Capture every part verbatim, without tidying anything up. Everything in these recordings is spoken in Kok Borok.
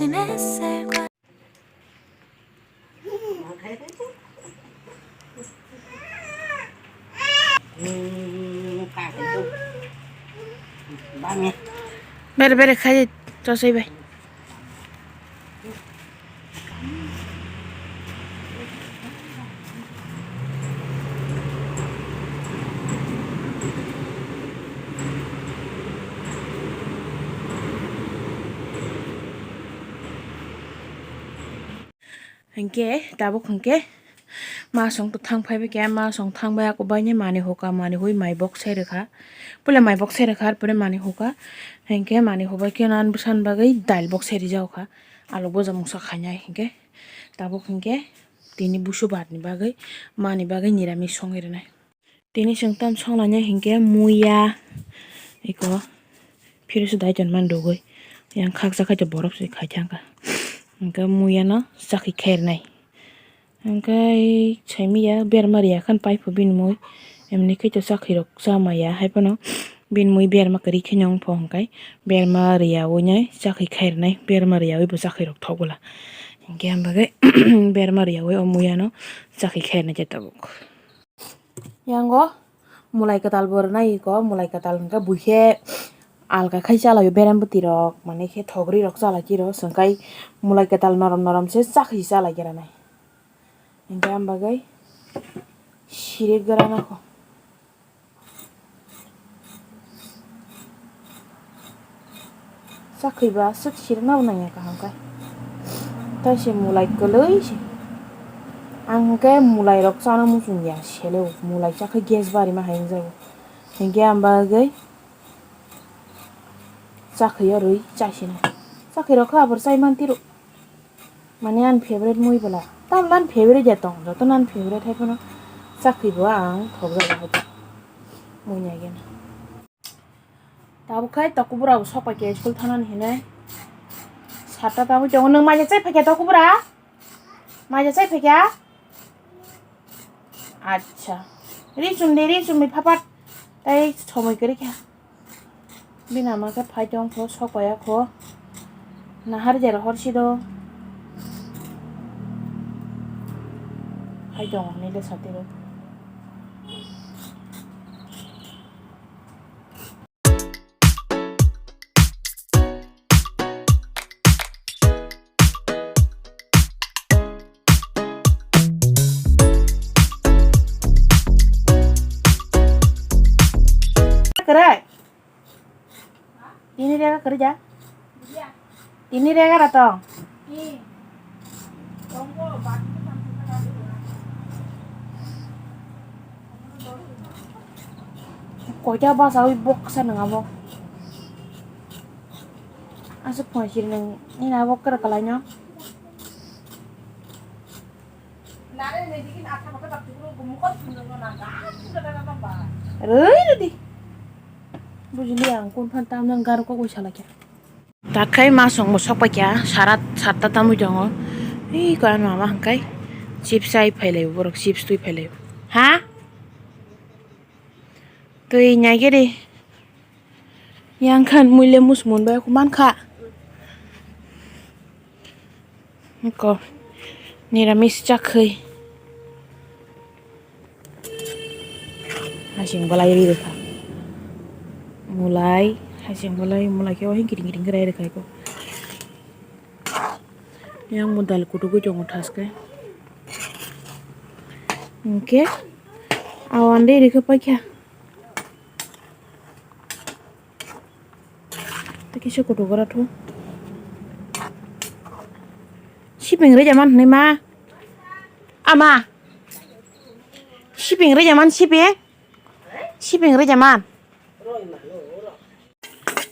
Tienes el cua- Bere bere khai tosoi bai. Hinkhe tabuk hinkhe masong to thang phaibai khe, masong thang bai ako baini manwi huka, manwi hui mai bok sai rwkha. Puila mai bok sai rwkha, arpore manwi huka. Hinkhe manwi hubai khe nan bwsani bagwi dal bok sai rijak kha. Alok boja mungsa khainai hinkhe. Tabuk hinkhe tini busu barni bagwi, mani bagwi niramis songwi rwnai. Tini chwng tam songlainai hinkhe muya, eko phiro se daiton man rwgwi. Yang khaksa khaito borok se khai thangkha. Hinkhe muya no chakhi khairnai. Hinkhe saimanya berma riya khan paipho bini mui. Emni khe to chakhi rok chamaya haiphano bini mui berma kwrwi khe wngpho hinkhe berma riyawi nai chakhi khairnai. Berma riyawi bo chakhi rok thok bwla. Hinkhe ang bagwi berma riyawi o muya no chakhi khairnai je tabuk. Yango mulai kwtal bo rwnai eko, mulai kwtal hwnkhe buikhe alka khai chalaio berem bwtwi rok, mane khe thogri rok chalaikhe ro, chwngkai mulai kwtal norom norom se chakhi chalaikhe rwnai. Hinkhe ang bagwi siri gra nakho. Chakhiba aswk sirna bo nangya kaham khe. Tai se mulai kwlwi se. Ang hwnkhe mulai rok chana muchung ya sele o. Mulai chakhe gas barima hai wngjago. Hinkhe ang bagwi chakhi o rwi chasina. Chakhi rok khe abor chai man tiro. Mane ani favorite mui bwla. Tamle ani favorite ya tong. Joto no ani favorite hai phano chakhi bo ang thok jago hai. Mui nai gena. Tabuk khai tokobura bo sok pai khe school thanani hinwi. Satta tabuk tongo. Nwng maija chai phaikha tokobura? Maija chai phaikha? Acha. Ri chum de, ri chum de phapat. Tai somoi kwrwi kha. Bini ama khe phai tong pho, sok pai ya kho. Nahar jera hor si do. Phai tong ni le sati ro. Kwrwi? Tini rega kwrwi ja? Tini rega ra tong? Koita basawi boksa nang abo. Aswk phone siri nang nini abo kwrwi kwlai no. Rwi rwdi. Bujili ang kun phan tam nang gar kok bai salakya. Takhai masong bo sok paikha, sara satta tamwi tongo. Ei ko ano mama hwnkhe chips chai phailai borok, chips twi phailai. Ha? Twi nai gede. Yang khan muile mus mun bai mankha. Ko niramis chakhwi. Hasing balai ri rwkha. Mulai, hasing balai, mulai khe ohin kiting kiting khe rai rwkha eko. Yang mo dal kutukwi tongo thaske. Hwnkhe awan de rikha paikha. Tei kisa kutuk ora thu. Siping rwja man hwnwi ma. Ama. Siping rwja man, siping. Siping rwja man.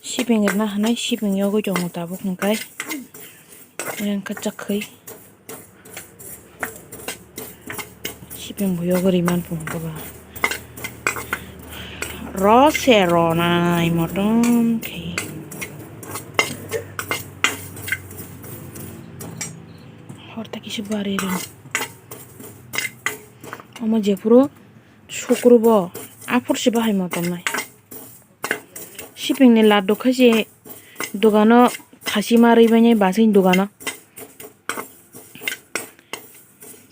Siping rwna hwnwi siping yogwi tongo tabuk hwnkhe. Yang kachak khai. Sipeng bo yogo riman pung koba. Ro se ronai motom khe. Horta kisi bari rin. Omo jephuru sukru bo aphuru se bahai motom nai. Sipingni laddu khaise dogano Hachima rwi bainai basing dogano.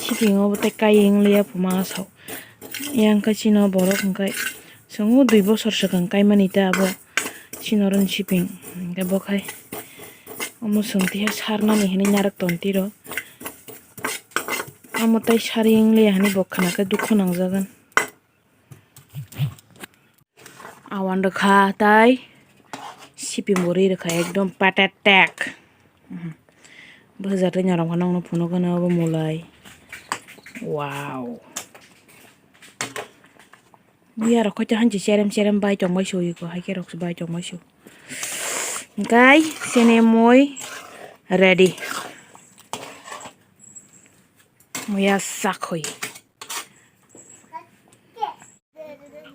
Sipingo bo tei kai wng liya puma asok. Yang khe chini borok hwnkhe chwng o dui bosor swkang kaimani ta abo chini oro ni siping. Hwnkhe bo khai omo chwng twi sarnani hinwi narwk ton tiro. Omo tei sari wng liya hinwi bo khna khe dukhu nangjagan. Awan rwkha tai siping bo ri rwkha ekdom patetek. Bwsajak tei norok phano phunukgwi obo mulai. Wow. Buya rok khaito hanchi cherem cherem bai tongbai su iko, haikhe rok bai tongbai su. Hwnkhe chini mui ready. Muya sakhoi.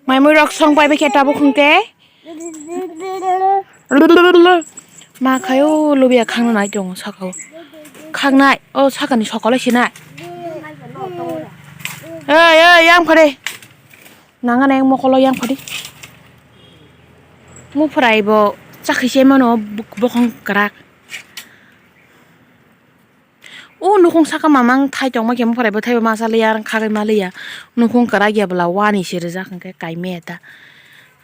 Mai mui rok song pai bai khe tabuk hwnkhe. Ma khaio lubiya khakna nai tongo sakao. Khaknai, o sakani sokolo sinai. Oi, oi, yang phade. Nangani yang mokolo yang phade. Muphurai bo chakhi se mano bok-, bokong kwrak. O nukhung saka mamang thai tongma khe bupharai bwthai bo masa liya, khagwi ma liya. Nukhung kwrak ya bwla wani se rijak hwnkhe kaimaya ta.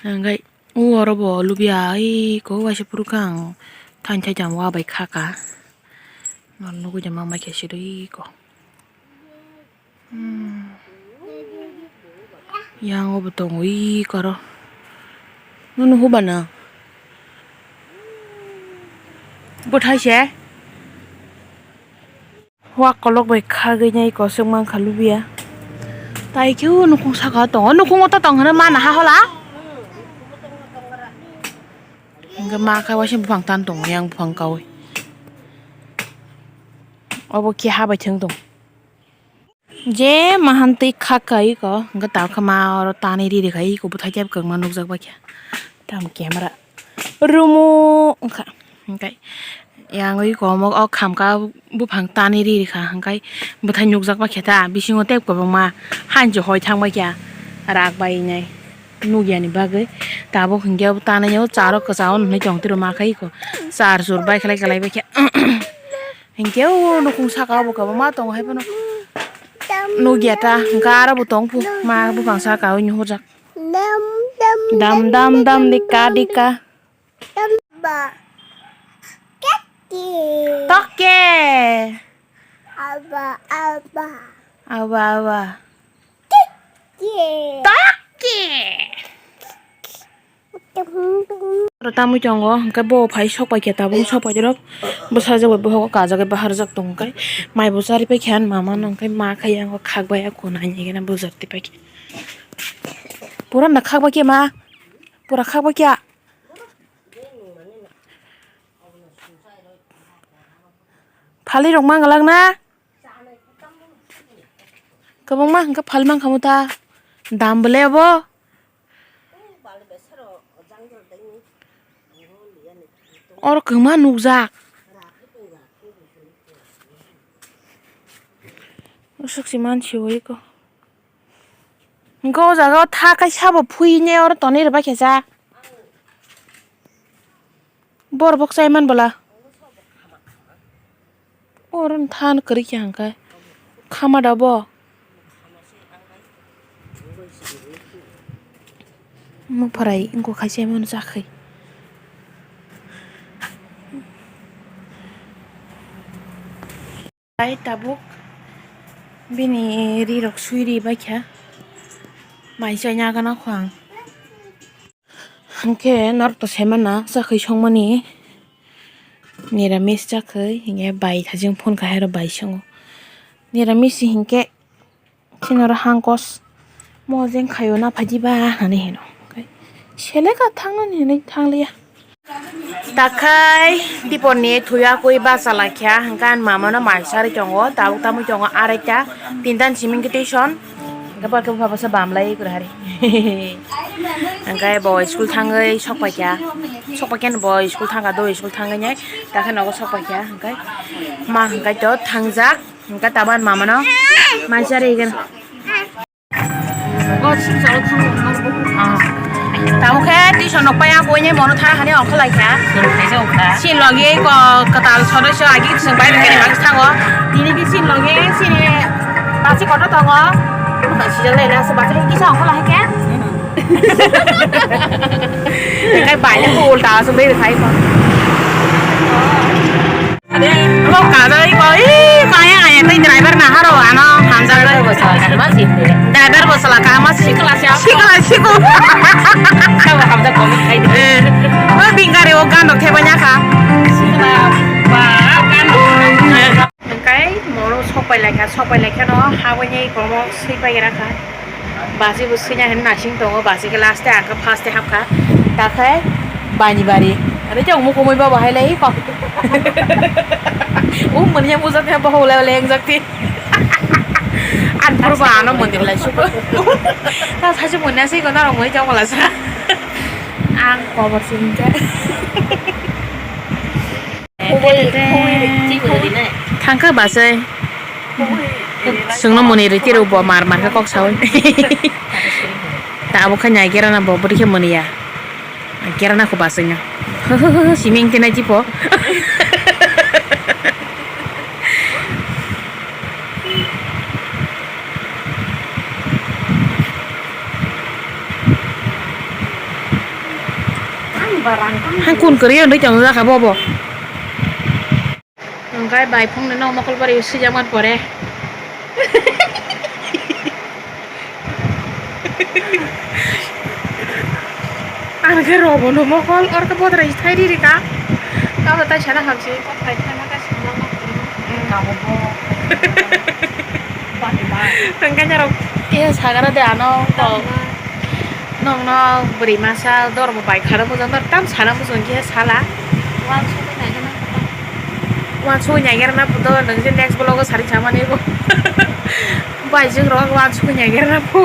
Hwnkhe o oro bo lubiya iko waisa phuru khe ang thaini thai tong wa bai khaka. Nugwi tongma mai khe siro iko. Hmm. Yang o bo tongo iko ro. Nunu hubana. Bwthai se. Wak kolok bai khagwi nai kosok mankha lubiya. Tai khe o nukhung saka tongo. Nukhungo to tong hwnwi mana ha hola. Hwnkhe ma khe waisa buphang tan tongo yang buphang kaui. Obo khe ha bai thwng tong. Je mahan twi khak kai ko, hwnkhe tabukhe ma oro tanwi ri rikha, iko bwthai khe kwbangma nukjak baikha. Tamo camera. Rumo wngkha. Hwnkhe yang iko omo o khamka buphang tanwi ri rikha, hwnkhe bwthai nukjak baikha ta, bisingo tei kwbangma hanchi hoi thang baikha rak bai nai. Nukyani bagwi tabuk hwnkhe abo tanwi o charo kwchao nwnwi tong tiro ma khe iko char chur bai khlai khlai baikha. Hinkhe o nukhung saka o bo kwbangma tongo hai phano. Nukya ta, hinkhe aro bo tong phu. Ma buphang saka o nuhurjak. Dam, dam, dam, dika, dika. Tokke. Awa, awa. Tokke. Oro tamwi tongo, hwnkhe bo phai sok paikha tabuk sok paikha rok bwsajak bai bohogo kajagwi baharjak tongo, hwnkhe mai bo chari paikha ani mama no, hwnkhe ma khe yang khak bai a kunai hinwi bwsajak paikha. Pura na khak bai khe ma, pura khak bai khe. Phali rok mangalak na? Kwbangma hwnkhe phal mankha ta. Dam bwle abo. Oro kwma nukjak. Swk se mansi o eko. Hwnkhe o jaga o tha kaisa bo phui ne oro tonwi rwbaikha sa. Borok bo chai man bwla. Oro than kwrwi khe hwnkhe. Khama da bo. Mupharai wngkha khaisa mano chakhwi. Ai tabuk bini ri rok sui ri baikha. Mai chai nagana kho ang. Hwnkhe norok to sai mana chakhwi songmani. Niramis chakhwi hinkhe bai thajing phone khai aro bai songo. Niramis hinkhe chini oro hangkos mo jeng khaio na phaidi ba hinwi hino. Seleka thangnani hinwi thangliya. Takhai tipor ni thuya kwi bachalaikha hwnkhe ani mama no mai sarwi tongo tabuk tamwi tongo araita tinta ni simi khe tuition hwnkhe bo khe bupha bwsa bamlai kwrwi hari hwnkhe bo school thangwi sokpaikha sokpaikhe bo school thangkha do school thangwi nai takhai nogo sokpaikha hwnkhe ma hwnkhe to thangjak hwnkhe tabuk ani mama no mai sarwi hwnkhe. Tamo khe tuition rok pai, a boini mono thara hani ongkha lai kha. Sin logi ko kwtal sodosyo agi chwng bai rwkhe ni bagwi thango. Tini ki sin logi sini basi kotor tongo. Sijak lai na se basi kisa ongkha lai khe. Kai bai ko ulta asuk dei khai ko. Lo kajai ko, ih, kaya kaya tei driver na haro ano hamjak. Driver bo sala kaham ma sindi. Driver bo sala kaham ma sindi. Sikla siya. Sikla siko. Kau hamjak ko khai. Eh, o bingkari o gandok theba nya kha. Sikla ba gandok. Kai moro sopai lai kha, sopai lai kha no haboni komo sui pai ra kha. Basi bo swina hin nasing tongo, basi khe last e ang khe first e hapkha. Ta khe bani bari. Are te omo komoi baba hai lai ko. O manya mujak te baba ulai ulai engjak te. An purba ano mondir lai suko. Ta sasu manya sei ko na rong moi jong la sa. Ang kobor singka. Thangkhe basai. Chwngno mwnwi rw tiro bo mar mar khe kok saui. Tabuk khe nai gera na bo bwrwi khe mwnwi ya. Gera na kho basai no. Siming tinai tipo. Hang kun kwrwi wngwi tongo jaka bobo. Hwnkhe bai phungni nok mokol bari swijak man pore. Ang khe robono mokol orkhe bodrai thai riri ka. Tamo tai sana hamsi bodrai thai ma ka sana ma. Hwnkhe norok khe sagra de ano. Nokno bwrwi masa dormo bai khana bujang dor tam sana bujang khe sala. Wansugwi naikhwna photo. Wansugwi naikhwna photo nwng je next vlog o sari samani bo. Bai jwng rok wansugwi naikhwna pho.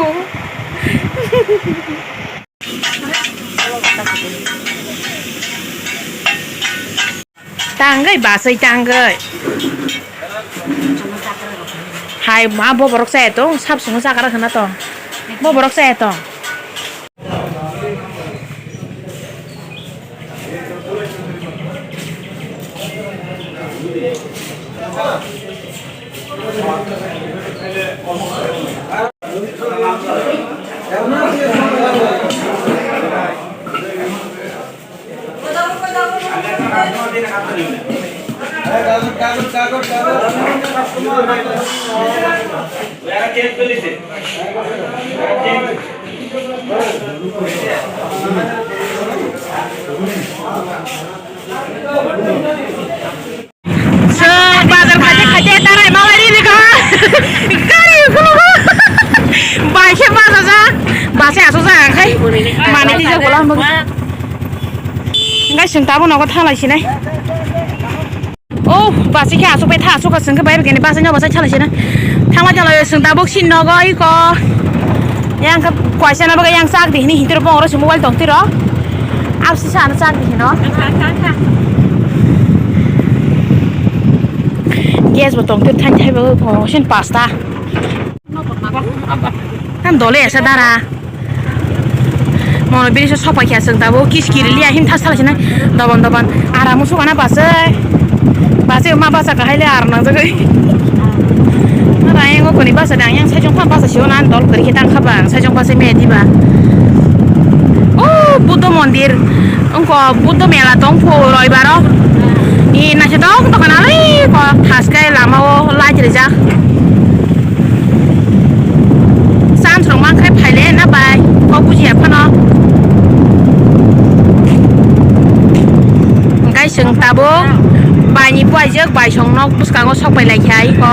Tangwi basai tangwi. Hai ma bo borok chaya tong, sab sungo chakra khna tong. Bo borok chaya tong. Chwng bazar khaite khaite tarai malai ri rikha. Gari khulukha. Bai khe bajajak. Base asokjak ang khai. Manwi twijak bola hwnba. Hwnkhe chwng tabuk nogo thanglai sinai. Oh, basi khe asok bai tha asok kha chwng khe bai khe basi no basa thalai sinai. Thanglai thalai chwng tabuk sin nogo iko. Yang khe kwaisa na bagwi yang chak di hini hintir bong oro se mobile tong tiro. Absi sa ano chak di hino. Gas bo tong tiro thang thai bo sin pasta. Ang dole asa dara. Mono bini se sopai khe chwng tabuk kiskiri liya hin thas thalai sinai. Doban doban. Ara musu kana basai. Basai ma basa kahai le ar nangjagwi. Nara yang okoni basa dang yang sajong pha basa sio nan dol kori khe tang khaba sajong basa me diba. Oh, Buddha mondir. Ongko Buddha mela tong phu roibaro. Ni naising tong tong kana lai ko thas kai lama o light rijak. Chance rok mankhai phaile na bai kok bujiya phano. Hwnkhe chwng tabuk baini puaijak bai song nok bwskango sok pai lai kha iko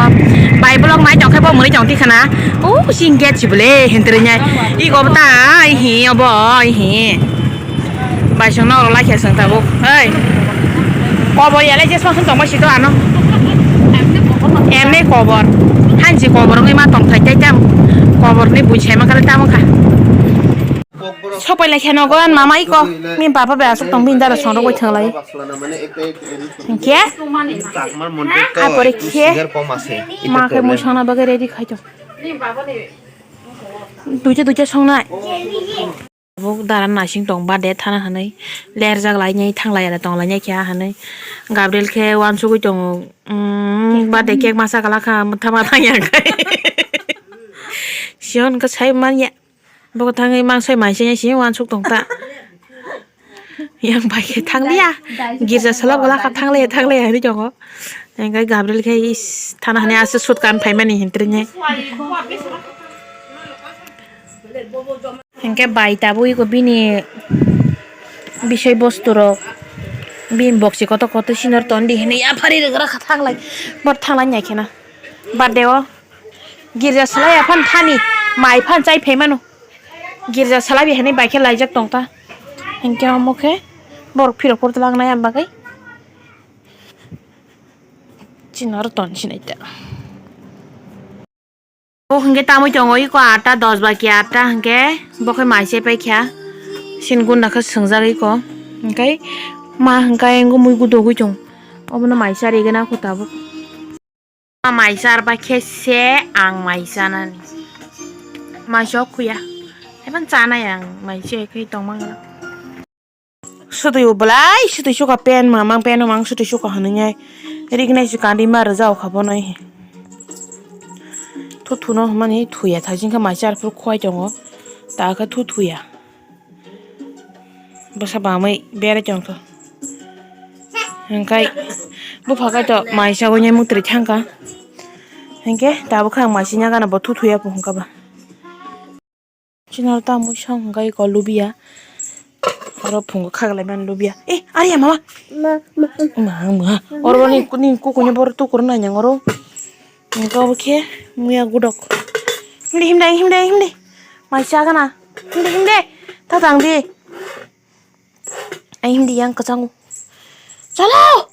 bai bolok nai tong khe bo mwnwi tong tikha na. O sing gate si bole hentre nya iko bo ta hi obo hi. Baisongno oro laikha chwng tabuk. Hei. Kobor yalai jesma khun tongma sito ano. Emne kobor. Hansi kobor wngwi ma tongthai tei tam. Kobor ni bui saima kale tamo kha. Sopai laikha nogo an mama iko. Ni baba bai aswk tong bini dara songrok bai thanglai. Khe? Apore khe? Ma khe mui songna bagwi ready khaito. Duita duita songnai. Tabuk dara nasing tong birthday thana hinwi lerjak lainai thanglai ya tonglainai khe hinwi Gabriel khe uansugui tongo. Umm, birthday cake masa kala kha, mwtha ma thang ya khai. Sion khe sai man ya. Bo thangwi mang soi mai se si uansuk tong ta. Yang bai khe thang liya. Girja sala kala kha thanglai ya thanglai ya hinwi tongo. Hingke Gabriel khe is thana hinwi aswk sut kan phaimani hintrine. Hingke bai tabuk iko bini bisoi bostu rok bini boksi kotor kotor sinor ton di hinwi yaphari rwgra kha thanglai bor thanglai nai khena birthday o girja salai aphan thani mai phan chai phaimano girja salai bi hinwi bai khe laijak tong ta hingke omo khe borok phirok phor twlang nai am bagwi. Chini oro ton sinai ta. O hingke tamoi tongo iko atta dos ba ki atta hingke bo khe mai se paikha. Sin gunda khe swngjak iko hingke ma hingke engko mui gudogoi tong obono mai sa rigena kho tabuk. Ma mai sa arba khe se ang mai sanani mai sok khuya. Eban chanai ang mai se khe tongmang. Sutwi o belai sutwi suka pen mamang pen mamang sutwi suka hinwi nai rignai si kandi ma rwjak kha bono he. Thu thuno hwnmani thuya thajin khe mai char phuru khwai tongo ta khe thu thuya. Bwsa bamwi berai tongkha hwnkhe bupha kaitor mai sagwi nai muktwi thangkha hwnkhe tabukhe ang mai sina gana bo thu thuya po hwnkha ba. Chini oro ta mui song hwnkhe eko lubia. Oro phungo khaglai mani lubia. Eh, ariya mama. Ma, ma. Oro ni, ni kukunya boro tukur nai nang oro. Hwnkhe obo khe muya gudok. Himdi, himdi, himdi, himdi. Mai cha gana. Himdi, himdi. Ta tang di. Ai himdi yang kwchango. Chalo!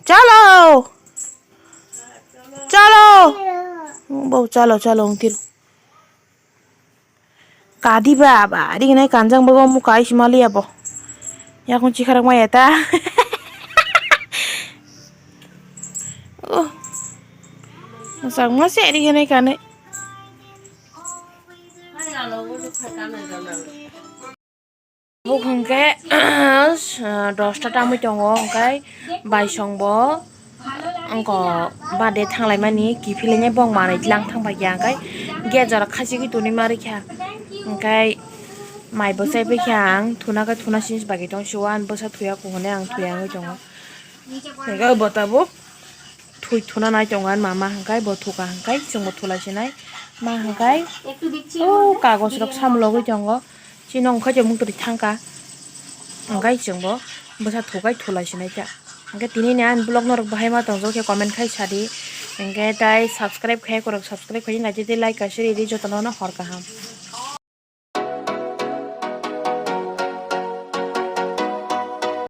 Chalo! Chalo! Bo chalo, chalo wng tiro. Kadi ba, ba, ri nai kanjang bago mu kai si mali abo. Yakung chikharak maya ta. Oh. Masang mase ri nai kane. Bo hwnkhe, dosta tamwi tongo, hwnkhe baisongbo wngkha birthday thanglaimani kiphilwi bo manwi tlang thangpaikha, hwnkhe gate jora khachigwi tonwi ma rwkha, hwnkhe mai bwchai paikha ang, thuna khe thuna sini bagwi tong sio, ani bwsa thuya kuhune ang thuya wngwi tongo. Hwnkhe bo tabuk thwi thuna nai tongo ani mama, hwnkhe bo thuka, hwnkhe chwngbo thulai sinai ma, hwnkhe o kagoj rok samulogwi tongo, chini wngkha chwng muktwi thangkha, hwnkhe chwngbo bwsa thukai thulai sinai ta, hwnkhe tini ni ani vlog norok bahai ma tongjak khe comment khai sadi, hwnkhe tai subscribe khai korok subscribe khai nai tei like kaisa ridi jotono no hor kaham.